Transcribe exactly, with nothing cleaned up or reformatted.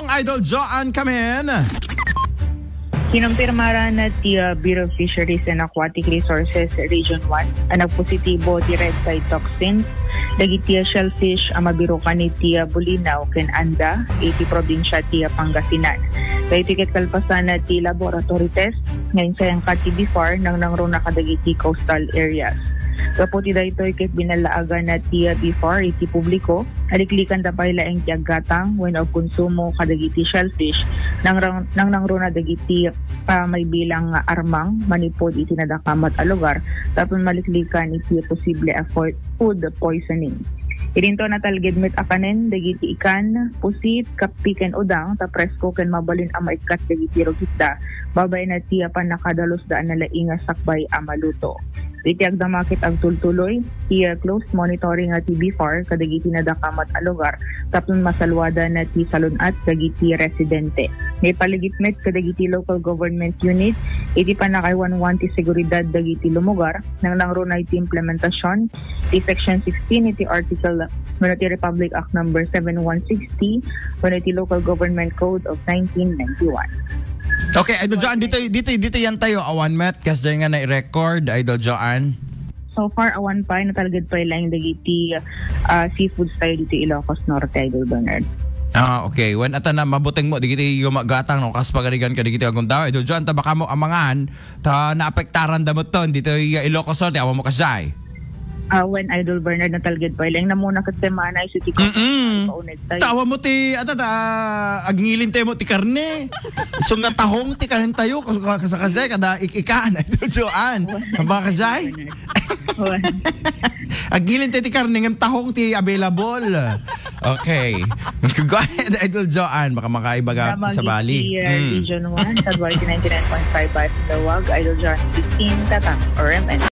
Idol Joan Camin. Kinumpirmara na ti, ah, Bureau of Fisheries and Aquatic Resources Region one a nagpositibo ti red tide toxin dagiti, ah, shellfish a mabirukan iti, ah, Bulinaw ken Anda iti probinsia ti, ah, Pangasinan. Daytoy ket kalpasan na ti laboratory test nga insayangkan ti BFAR nangnangruna kadagiti coastal areas. Gapu ti daytoy ket binallaagan na ti, ah, BFAR iti publiko a liklikan da pay laeng ti aggatang wenno agkonsumo kadagiti shellfish nangrang-, nangnangruna dagiti, ah, maibilang nga armang manipud iti nadakamat a lugar tapno maliklikan iti posible a fo-, food poisoning. Idinto natalged met a kanen dagiti ikan, pusit, kappi ken udang ta presko ken mabalin a maikkat dagiti rugitda babaen na ti pannakadalusda a nalaing nga sakbay a maluto. Iti agdama ket agtultuloy ti, ah, close monitoring nga ti BFAR kadagiti nadakamat a lugar tapno masalwada na ti salun-at dagiti residente. Naipaligip met kadagiti local government unit iti pannakaaywanwan ti seguridad dagiti lumugar nangnangruna iti implementasion ti Section sixteen iti Article wenno ti Republic Act Number seven one sixty wenno iti Local Government Code of nineteen ninety-one. Okay, Idol Joan, dito, dito, dito yan tayo. Awan met, kas dyan nga na-record, Idol Joan. So far, awan pa, natalged pa lang dagiti, ah, seafoods tayo dito Ilocos Norte, Idol Bernard. Ah, okay. When ata na mabuteng mo, digiti yung magatang, no? Kas pagarigan ka, digiti agong tao. Idol Joan, ta baka mo amangan, ta naapektaran da mo ton. Dito yung Ilocos Norte, awan mo kasay. Ah, when Idol Bernard natalged pa lang, namuna ket semana, isu ti Mm-mm. Tawa mo ti, ata, ta, agngilin tayo mo ti karne. So nga tahong ti karne tayo, kas-, kas-, kasakasay, kada ik-ikaan, Idol Joan. Aba, kasay? Wen. Agngilin tayo ti karne, ngem tahong ti available. Okay. Go ahead, Idol Joan. Baka makaibaga Namagi sa bali. Ti, uh, Mm. Region one, sa Duarte ninety-nine point five Bas Dawag, Idol Joan fifteen, Tatak, R M N.